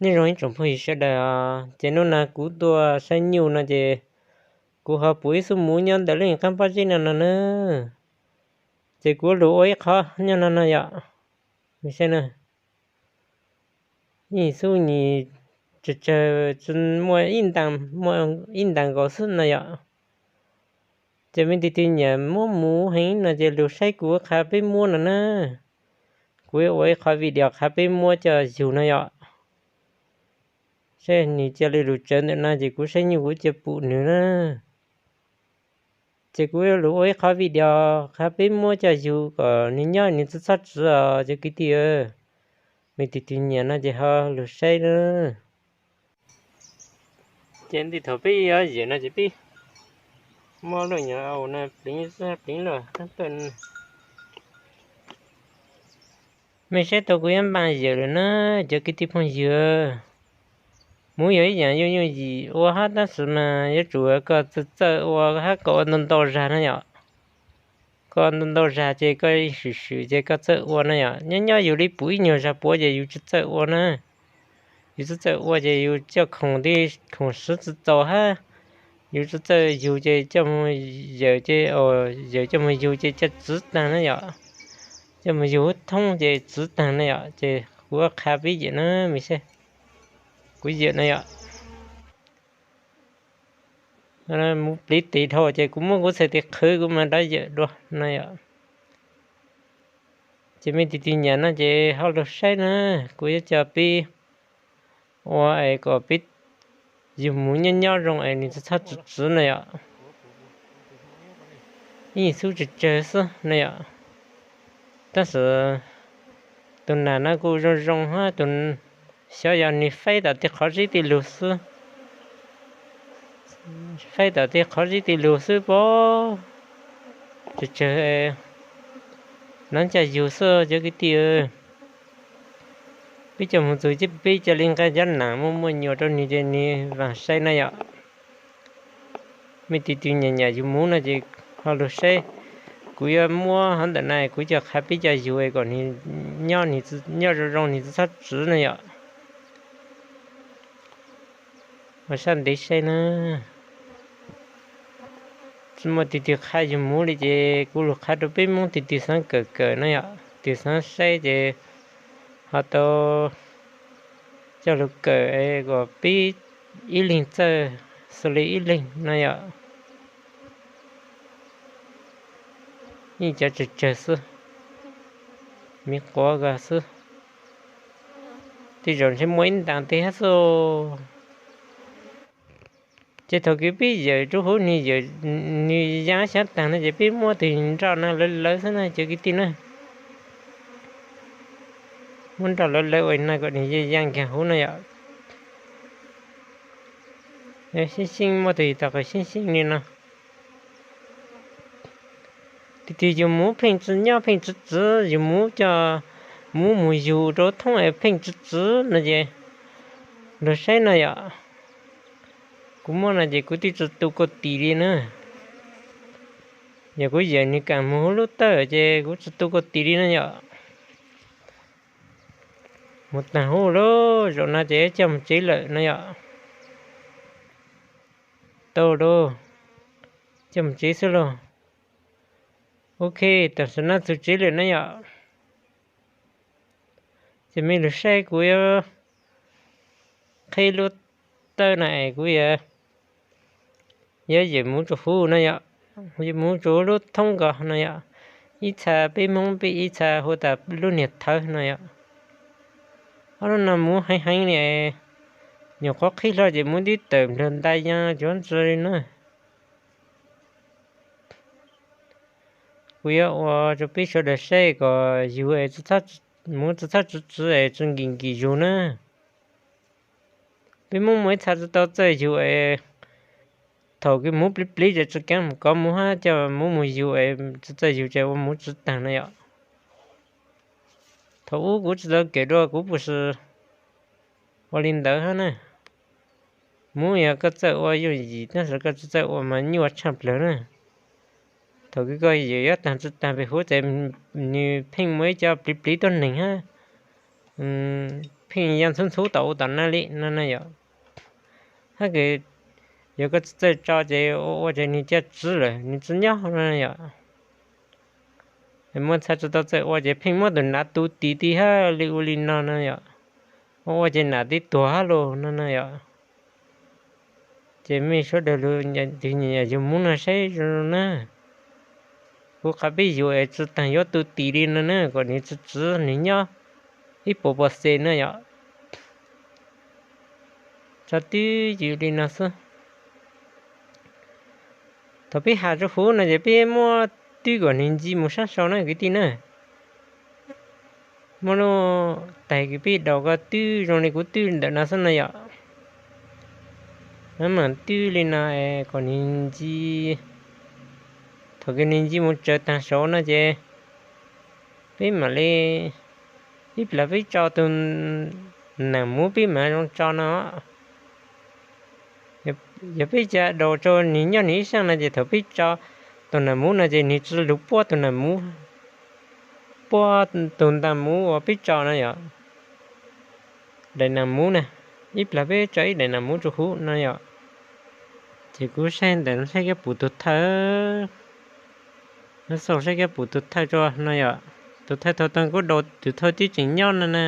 Nej zoo ib tsoom phooj ywg sawv daws os, ces hnub no kuv tuaj saib nyuj no ces kuv ho pom ib xub muv nyob ntawm lub qab pob zeb no no na. Ces kuv lug ua ib qho nyob no no yom. Saib na, ib xub nyis tsawg tsawg, muaj ib ntas, muaj ib ntas nkaus xwb no yom. Ces me ntsis twg nyiam muab muv heev no ces lug saib kuv qha peb muab no na. Kuv yuav ua ib qho video qha peb muab coj yug no yom. Saib nws cia li lug tsawv ntawm no ces kuv saib nyuj kuv cia pum nws na. Ces kuv yuav lug ua ib qho video qha peb muab coj yug kom nws nyob nws txhob txhob tswv os cov kwv tij. Me ntsis twg nyiam no ces ho lug saib na. Ces ntij thaum peb yuav yawm no ces peb muab lub nyuag au no pleev xwb, pleev loj tag tag. Mej saib tau kuv yuav npaj yawm lawm na, cov kwv tij phooj ywg. Muv yog ib yaam yooj yooj yim ua hab tab sis mas yuav tsum koj txawj txawj ua hab koj ua ntau ntau zag na yom. Koj ua ntau ntau zag ces koj swm swm ces koj txawj ua na yom. Nyob nyob yus li pum ib nyuag zag puav ces yus tsis txawj ua na. Yus tsis txawj ua ces yus coj khoom tej khoom swv tsis txaus hab. Yus tsis txawj yug ces coj mus yawm ces, yawm coj mus yug ces coj tswv taag na yom. Coj mus yug hub thoob ces tswv taag na yom. Ces kuv qha peb yawm na, mej saib. Kuv yawm na yom. Muv pliv tes dhau ces kuv muab kuv txhais tes qhwv kuv mam rov yawm dua na yom. Ces mej ntsis twg nyiam no ces ho lug saib na, kuv yuav coj peb ua es kom peb yug muv nyob nyob zoo es nws txhob txhob tswv tswv na yom. Ib xub tsawg tsawg xwb na yom. Tab sis tus nam no kuj zoo zoo hab tus, xyov yog nws faib tom tej qhov zeb tej lug xwb. Faib tom tej qhov zeb tej lug xwb pob. Tsawg tsawg no coj yug xwb cov kwv tij. Peb coj mus txug ces peb cia li nqa cov nam muaj muaj nyuam rau nws ces nws vaam sai na yom. Mej ntsis twg nyiam nyiam yug muv no ces ho lug saib. Kuv yuav muab hov ntawm na kuv coj qha peb coj yug kom nws nyob zoo zoo nws txhob tswv na yom. Ua sab ntev saib na. Tsis muaj tus twg qha yug muv li ces kuv lug qha rau peb Moob tus twg xaav kawm kawm na yom, tus xaav saib ces ho tau coj lug kawm kom peb ib leeg txawj xws li ib leeg na yom. Yeej cov tsawg tsawg xwb, miv quav ko xwb. Tej zaum ntshe muaj ib ntaag teg hab xwb. Ces thaum kws peb yawm rua huv nwg, nwg yaa xyaav taag no ces peb muab tug nroj no lawv lawv xwb na cov kwv tij na. Muab nroj lawv lawv ua no kom nwg yaa nkaag huv no yom. Xyeeb xyeeb muab tug tau qhov xyeeb xyeeb li no. Tus twg yug muv pheej tsi nyob pheej tsi txwv, yug muv coj muv mus yug rau thoob es pheej tsi txwv no ces lug saib no yom. Kuv muab no ces kuv twb tsi tu kuaj tis li na. Yog kuv yawm nwg kaam mus huv lub tawj ces kuv tsi tu kuaj tis li na yom. Mus taag huv lawm, zaum no ces coj mus tsev lawm no yom. Tau lawm, coj mus tsev xwb lauj. Ok, tam sim no txug tsev lawm na yom. Ces mej lug saib kuv yuav qheb lub tawj no es kuv yuav, yuav yawm muv rua huv no yom, yawm muv rua huv lub thoob ko no yom. Ib txha peb Moob peb ib txha hu tas lub niag thawv no yom. Ob lub no muv heev heev li, nyuam qhuav qhib hlo ces muv twb tawm nplawg ntais yog cuav ntsa li na. Kuv yuav ua rau peb sawv daws saib kom yug es muv tsi txhob tsi txwv es tsi nkim nkim yug na. Peb Moob muaj ib txha tsi tau txawj yug es thaum kws muv pliv pliv ces tsi kaav mus kov muv hab coj muv mus yug es tsi txawj yug ces ua muv tsi taag na yom. Thaum ub kuv tsi tau kawm dua kuv puj si ua li ntawd hab na. Muv yog koj txawj ua yooj yim tab sis koj tsi txawj ua mas nyuaj tshaaj plawg na. Thaum kws koj yawm yuav taag tsi taag pem huv ces nwg pheej muaj ib co pliv pliv tuab neeg hab pheej ya ntxhub ntxhub tom ub tom no li no na yom. Hab kws yog koj txawj tso ces ua ua ces nwg ca tswv lawm nwg tsi nyob no yom. Muaj txha tsi tau txawj ua ces pheej muab tus nam tu tis ti hab li ua li no no yom. Ua ua ces nam tib tuag hab los no no yom. Ces mej suav dawg lug tig nyiam yug Moob no saib zoo na. Kuv qha peb yug es tsi taag yuav tu tis li no na, kom nwg tsi tswv nwg nyob ib puas puas xees no yom. Tso twb ywm li no xwb. Thaum peb has rua huv no ces peb muab twb kom nwg nci mus saab sau na kwv tij na. Muab lub taig kws peb daus ko twb zoo li kuv twb ntawm no xwb no yom. Maam twb li no kom nwg nci. Thaum kws nwg nci mus tsaws taag saud no ces peb maam li ib plag peb tso tug nam muv peb maam zoo tso no. Yog peb ca daus rua nwg nyob nwg ib saab no ces thaum peb tso tug nam muv no ces nwg tsi lug puab tug nam muv, puab tug ntaag muv uas peb tso no yom. Daim nam muv na, ib plag peb tso ib daim nam muv rua huv no yom. Ces kuv saib ntawm saib kab pum tug thawj, xauj saib kab pum tug thawj rua no yom. Tug thawj thaum tag kuv daus tug thawj twb tseem nyob no na.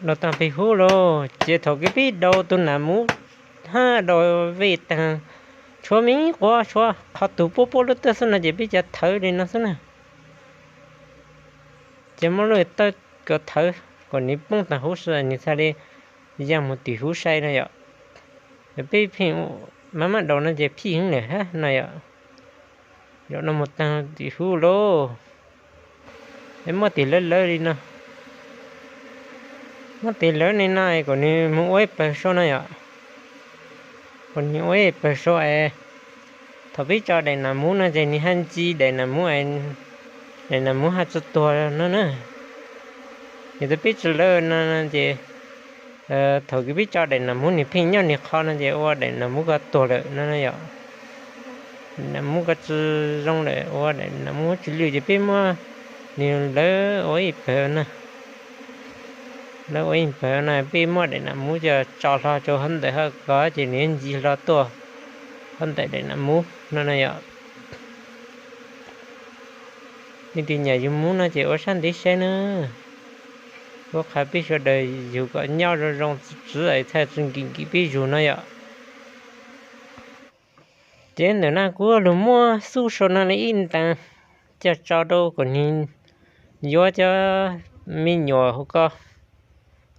Daus taag peg huv lawm ces thaum kws peb daus tug nam muv hab daus vej taag, tshuav me quav tshuav qhov tug puab puab lub tawj xwb no ces peb ca thawv li no xwb na. Ces muab lub tawj ko thawv kom nwg poob taag huv si nwg txhaj li yaa mus tim huv sai no yom. Peb pheej maam maam daus no ces phij heev lawm hab no yom. Zaum no mus taag tim huv lauj. Muab tes lawv lawv li no. Muab tes lawv li no kom nwg mus ua ib pawg sau no yom. Kom nwg ua ib pawg sau es thaum peb tso daim nam muv no ces nwg haj nci daim nam muv, daim nam muv haj tsi tuag no na. Yog thaum peb tsi lawv no ces thaum kws peb tso daim nam muv nwg pheej nyob nwg qhov no ces ua daim nam muv ko tuag lawm no yom. Nam muv ko tsi zoo lawm, ua daim nam muv tsi lwj ces peb muab nwg lawv ua ib pawg na. Lawv ua ib pawg no peb muab daim nam muv coj tso hlo rua hov ntawm hov ko ces nwg nci hlo tuaj hov ntawm daim nam muv no na yom. Leej twg nyiam yug muv no ces ua sab ntev saib na. Kuv qha peb sawv daws yug kom nyob zoo zoo txwv es txhaj tsi nkim nkim peb zug no yom. Ces ntawm no kuv lug muab xub sau no li ib ntaas coj tso rau kom nwg yuav cov me nyuam huv ko,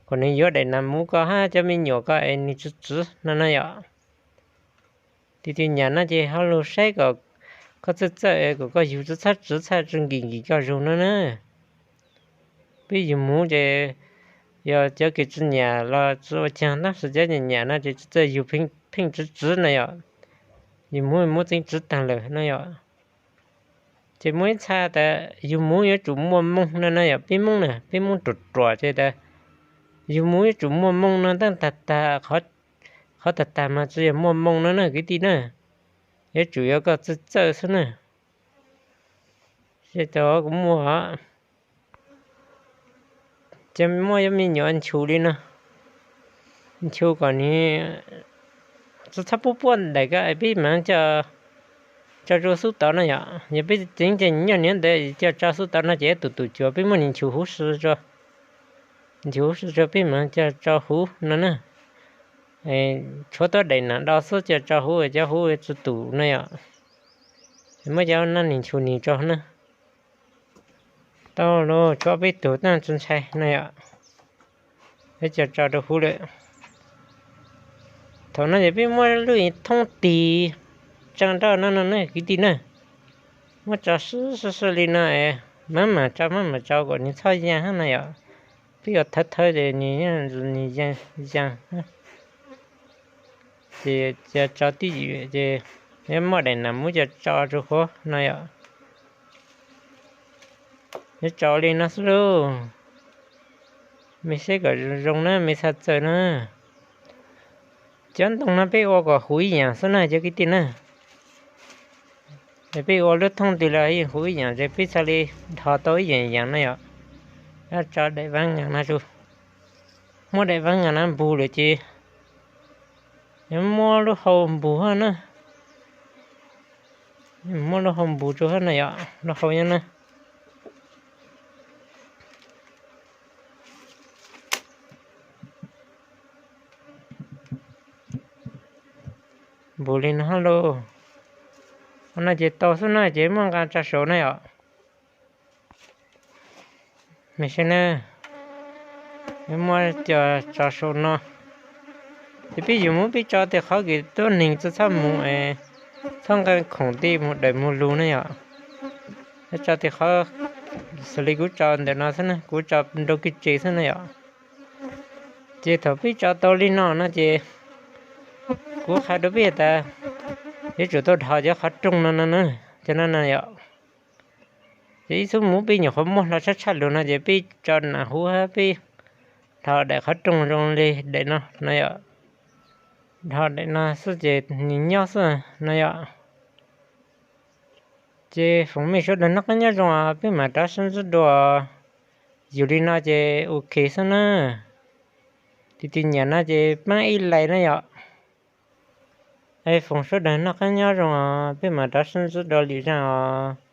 kom nwg yuav daim nam muv ko hab cov me nyuam ko es nwg tsi tswv no no yom. Leej twg nyiam no ces ho lug saib kom koj txawj txawj kom koj yug tsi txhob tswv txhaj tsi nkim nkim koj zug no na. Peb yug muv ces yog cov kws tsi nyiam los tsi ua caag tab sis cov nyiam nyiam no ces tsi txawj yug, pheej tswv tswv no yom. Yug muv muv txeev tswv taag lawm no yom. Ces muaj ib txha tas yug muv yuav tsum muaj moo no no yom, peb Moob na peb Moob ruam ruam ces tas yug muv yuav tsum muaj moo no tab tag tag, qhov tag tag mas tsi yog muaj moo no na kwv tij na. Yuav tsum yog koj txawj txawj xwb na. Ces cov kuv muag ces muaj yuav me nyuam nchu li no, nchu kom nwg tsi txhob puab puab ntawm ko es peb maam coj tso rua xub tod no yom. Yog peb tseev ces nyob nyob ntawd coj tso xub tod no ces tus tus cuav peb muab nwg nchu huv si, nchu huv si rua peb maam coj tso huv no na. Tshuav tuab daim nam do xwb coj tso huv, cov huv tsi tus no yom. Muab cov no nwg nchu nwg tso na. Tau los tshuav peb tug tab tsi ntshai no yom. Peb coj tso rua huv lawm. Thaum no ces peb muab lub thoob tig tsaa nroj no no na kwv tij na. Muab tso sib sib sib li no es maam maam tso maam maam tso kom nwg txhob yaa hab no yom. Peb yuav thawv thawv ces nwg, nwg yaa, yaa. Ces cov tso tib ywm ces yuav muab daim nam muv coj tso rua huv no yom. Yuav tso li no xwb lauj. Mej saib kom zoo na, mej txhaj txawj na. Cov ntoo no peb ua kom huv ib yaam xwb na cov kwv tij na. Peb ua lub thoob twg los yeej huv ib yaam ces peb txhaj li dhos tau ib yaam yaam no yom. Tso daim veeb nyam no, muab daim veeb nyam no npug lawm ces yuav muab lub hau npug na. Muab lub hau npug rau hab na yom, lub hau nyob na. Npug li no hab lauj. Ua no ces tau xwb na, ces muab nqa tso saum na yom. Mej saib na, muab coj tso saum no. Ces peb yuav muab peb tso tej qhov kws tuab neeg txhob mus, txhob nqa khoom tej mus dawm mus lug na yom. Tso tej qhov xws li kuv tso ntawm no xwb na, kuv tso nrau kwj tse xwb na yom. Ces thaum peb tso tau li no no ces kuv qha rau peb tas, yuav tsum tau dhos cov qhov rooj no no na, cov no no yom. Ces ib txhia mus peb nyuam qhuav muab hlo tshaj tshaj lug no ces peb tso nam huv hab peb dhos daim qhov rooj zoo li daim no no yom. Dhos daim no xwb ces nws nyob xwb no yom. Ces foom mej sawv daws noj qab nyob zoo os, peb mam rov sib ntsib dua. Yug li no ces ok xwb na. Tus twg nyiam no ces pab ib like na yom. Foom sawv daws noj qab nyob zoo os, peb mam rov sib ntsib dua lwm zaj os.